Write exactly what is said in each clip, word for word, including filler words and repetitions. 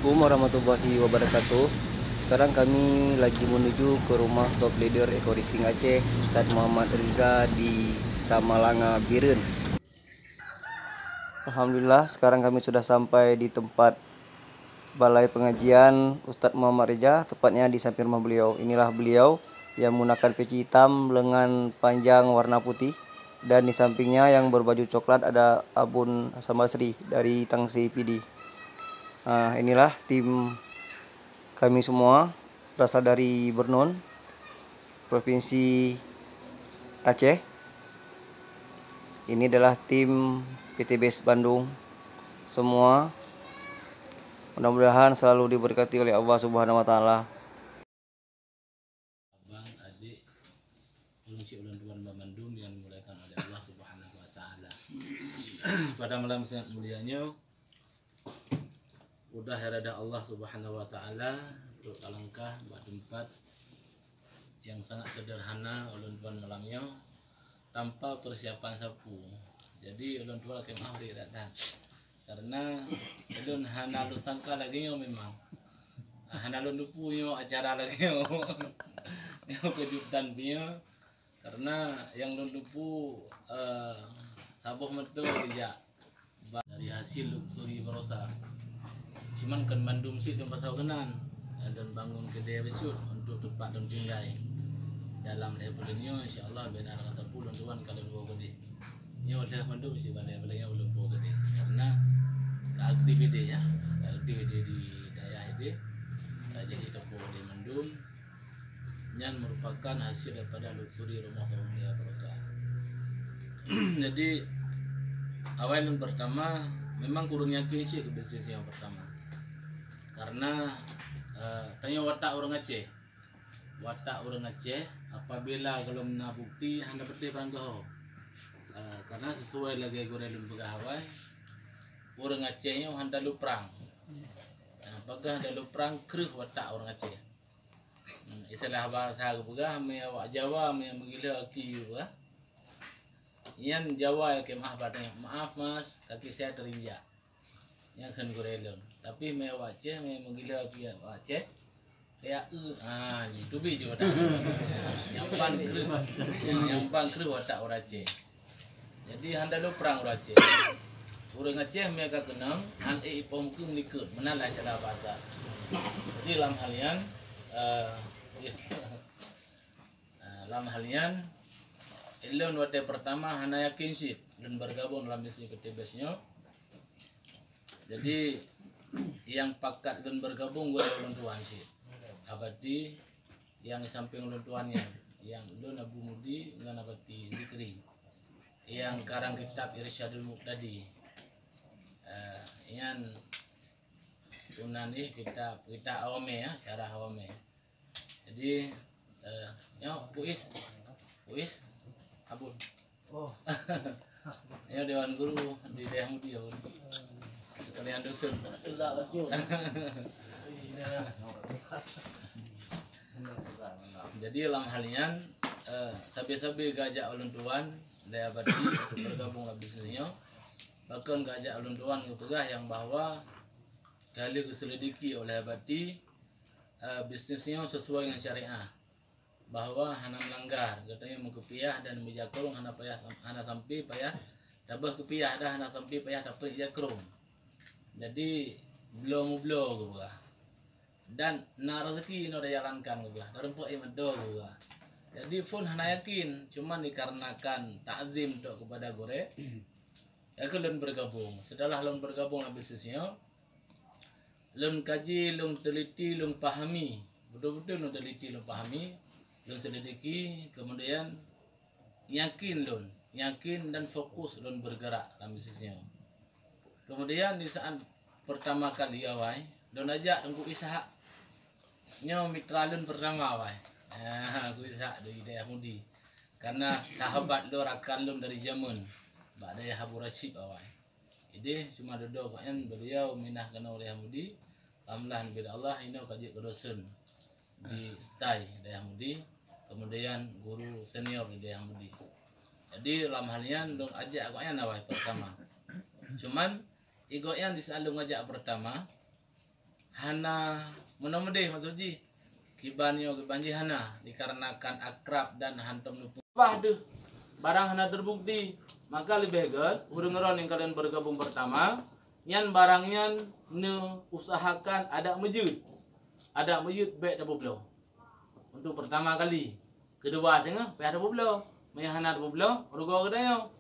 Assalamualaikum warahmatullahi wabarakatuh. Sekarang kami lagi menuju ke rumah top leader Eko Racing Aceh, Ustaz Muhammad Riza di Samalanga, Bireuen. Alhamdulillah, sekarang kami sudah sampai di tempat balai pengajian Ustaz Muhammad Riza, tepatnya di samping rumah beliau. Inilah beliau yang menggunakan peci hitam lengan panjang warna putih, dan di sampingnya yang berbaju coklat ada Abun Hasan Basri dari Tangsi Pidie. Ah, inilah tim kami semua, berasal dari Beureunuen, Provinsi Aceh. Ini adalah tim P T B S Bandung semua. Mudah-mudahan selalu diberkati oleh Allah Subhanahu wa Taala. Abang, adik, ulôn syik ulôn tuan banmandum nyang dimuliakan oleh Allah Subhanahu wa Taala. Pada malam sangat mulia nyoe, udah irada Allah Subhanahu wa Taala, trok talangkah bak teumpat nyang sangat sederhana ulôn tuan malam nyoe, tanpa persiapan sapeue. Jadi, ulôn tuan lakèe meu'ah bri that-that. Karena ulôn hana lôn sangka lagèe nyoe memang. Hana lôn teupeu nyoe acara lagèe nyoe. Nyoe keujutan pih nyoe. Karena nyang lôn teupeu, eh, saboh moto jak ba-, dari hasil luxury baroesa. Cuman kon mandum cit lôn pasoe keunan. Eh, lôn bangun keudè bacut untuk teumpat lôn tinggai. Dalam lhèe buleuen nyoe, insya Allah, bèk na rasa peue lôn tuan ka lôn woe keudè. Nyoe lheueh mandum sibalèe-balèe nyoe ulôn po keudè. Karena ka aktif idéh, ya. Ka aktif idéh di dayah idéh. Ka jadi teupo idéh mandum. Nyan merupakan hasil daripada luxury rumoh saboh mulia baroesa. Jadi, awai lôn pertama, memang kureueng yakin cit keu bisnis nyang pertama. Karena, eh, tanyoe watak ureueng Aceh. Watak ureueng Aceh, apabila gohlom na bukti, hana beutôi barang keuhoe. Eh, karena sesuai lagèe gurèe lôn peugah awai, ureueng Aceh nyoe hana talu prang. Eh, peugah hana talu prang, kreueh watak ureueng Aceh. Hmm, istilah bahasa geupeugah, meunyoe awak Jawa, meunyoe meugila aki geupeugah. Nyan Jawa nyang keu maaf bak tanyoe, "Maaf, Mas, kaki saya terinjak." Nyan kheun gurèe lôn. Tapi meunyoe awak Aceh, meunyoe meugila aki awak Aceh, kayak, "Eh, ah, nyan teubiet jih watak." Nyang ban kreueh, nyang, nyang ban kreueh watak ureueng Aceh. Jadi, hana talu prang ureueng Aceh. Ureueng Aceh meunyoe ka keunong, han ék ipoh meukeue likot, meunan lah istilah bahasa. Jadi, lam hal nyan, eh, eh, lam hal nyan, ulôn watèe pertama hana yakin cit lôn bergabung dalam bisnis P T B S nyoe. Jadi, nyang pakat lôn bergabung gurèe ulôn tuan cit. Abati nyang di samping ulôn tuan nyan, nyang lôn Abu Mudi ngon Abati Zikri. Nyang karang kitab Irsyadul Muqtadi. Eh, nyan tunan jih kitab, kitab Awamè, ya, syarah Awamè. Jadi, eh, nyoe Uis, Uis, Abon. Oh. Nyoe Dewan Guru di Dayah Mudi, Abon. Sekalian dusun. Sudah betul. Jadi, lam hal nyan, eh, sabe-sabe geujak ulôn tuan, lé Abati, untuk bergabung lam bisnis nyoe. Bahkan geujak ulôn tuan geupeugah nyang bahwa ka lheueh geuselidiki oleh Abati, eh, bisnis nyoe sesuai ngon syariah, bahwa hana meulanggar, geutanyoe meukeupiah dan meujakrong hana payah, hana sampai payah tabeuh keupiah dan hana sampai payah tapeuet jakrong. Jadi, bloe meubloe geupeugah. Dan na rezeki inoe tajalankan geupeugah, tarumpok ie meudo geupeugah. Jadi, phon hana yakin, cuman dikarenakan takzim tok kepada gurèe, ya keu lôn bergabung. Setelah lôn bergabung lam bisnis nyoe, lôn kaji, lôn teliti, lôn pahami. Beutôi-beutôi lôn teliti, lôn pahami, lôn selidiki, kemudian yakin lôn, yakin dan fokus lôn bergerak lam bisnis nyoe. Kemudian di saat pertama kali awai, lôn ajak Teungku Ishak. Nyoe mitra lôn pertama awai. Ah, Teungku Ishak dari Dayah Mudi. Karena sahabat lôn, rakan lôn dari jameun bak Dayah Abu Rasyid awai. Idéh cuma dudoe gobnyan beliau minah keunoe Dayah Mudi, alhamdulillah, bila Allah inoe ka jeuet keu dosen di stai Dayah Mudi, kemudian guru senior di Dayah Mudi. Jadi, lam hal nyan lôn ajak gobnyan awai pertama. Cuman, i gobnyan di saat lôn ajak pertama, hana meunoe meudeh, maksud jih kiban nyoe kiban jih hana, dikarenakan akrab dan hantom neupeu. Bah deuh barang hana terbukti, maka leubeh gét ureuëng droe nyang kalian bergabung pertama, nyan barang nyan neuusahakan adak meujeuet. Adak meujeuet bék tapeubloe. Untuk pertama kali. Keudua teungoh payah tapeubloe. Meunyoe hana tapeubloe, rugoe geutanyoe.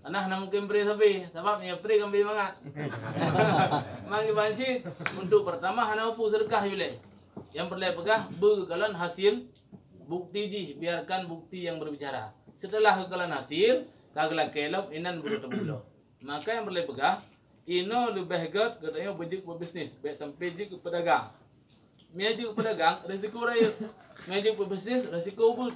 Tanah hana mungkin bri sabe, sabab nyoe pri kambing mangat. Mang iban cit, untuk pertama hana upu seudeukah yulée. Yang peureulée peugah beukalon hasil bukti jih, biarkan bukti yang berbicara. Setelah geukalon hasil, ka geulakée lom inan baru tapeubloe. Maka yang peureulée peugah, inoe leubeh gét geutanyoe beujeuet beubisnis, bék sampai jeuet keu peudagang. Meujeuet peudagang, risiko rayeuk. Meujeuet peubisnis, risiko ubeut.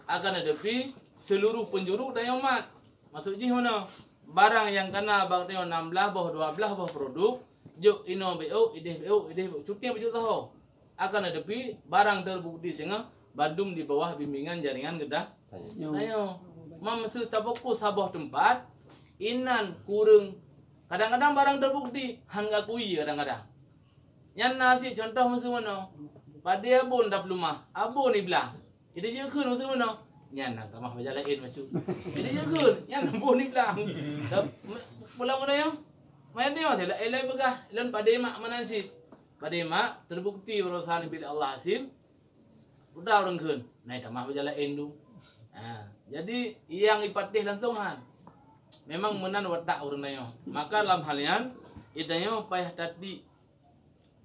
Akan teudapi seluruh penjuru tanyoe mat. Maksud jih meunoe, barang nyang kana bak tanyoe nam blaih boh, dua blaih boh produk, jok inoe B O, ideh B O, ideh B O, cuti bak jok saho. Akan teudapi barang terbukti singoh bandum di bawah bimbingan jaringan geudah tanyoe. Mam meuseu tafokus saboh teumpat, inan kureueng. Kadang-kadang barang terbukti han geuakui kadang-kadang. Nyan na cit contoh meuseumeunyoe. Padé abon dap lumah, abon iblang. Jadi jeuet kheun meuseumeunyoe. Nyan na tamah bajalan laén masu. Jadi jeuet kheun, nyan abon iblang. Pulang udah ya. Main dia masih lah elai peugah, lon padé mak mana cit. Padé mak terbukti berusaha bila Allah hasil. Udah ureuëng kheun, nai tamah bajalan laén tu. Ha, jadi yang ipatéh langsung han. Memang meunan watak ureuëng tanyoe. Maka lam hal nyan, itanyoe payah tati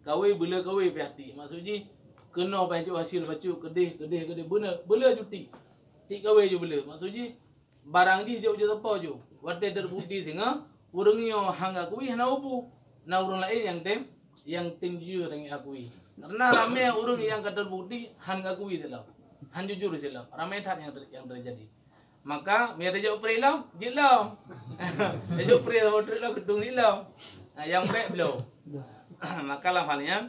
kawé beuleu kawé pih hati. Maksud jih keunoe payah jok hasil bacut keudeh keudeh keudeh beuna beuleu cuti. Tik kawé ju beuleu. Maksud jih barang jih jok jok sapo ju. Watée terbukti singoh ureuëng nyoe hang akui hana upu. Na ureuëng laén nyang tem nyang tem jujur nyang akui. Karena ramé ureuëng nyang ka terbukti han akui silom. Han jujur silom. Ramé that nyang ter, nyang terjadi. Maka meunyo tajok pri lom, jeuet lom. Tajok pri lom, trok lom, keudong jeuet lom. Nah, nyang bék bloe. Maka lam hal nyan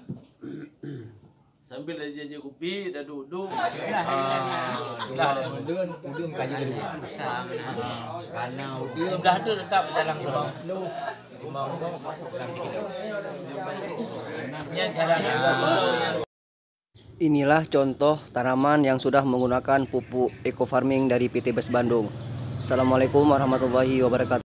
sambil tajok kupi, taduek-duek. Ah, itulah. Udeueng, udeueng kaji dulu. Karena udeueng dah tu tetap jalan terus. Limong boh, enam kilo. Nyan cara. Inilah contoh tanaman yang sudah menggunakan pupuk eco farming dari P T Best Bandung. Assalamualaikum warahmatullahi wabarakatuh.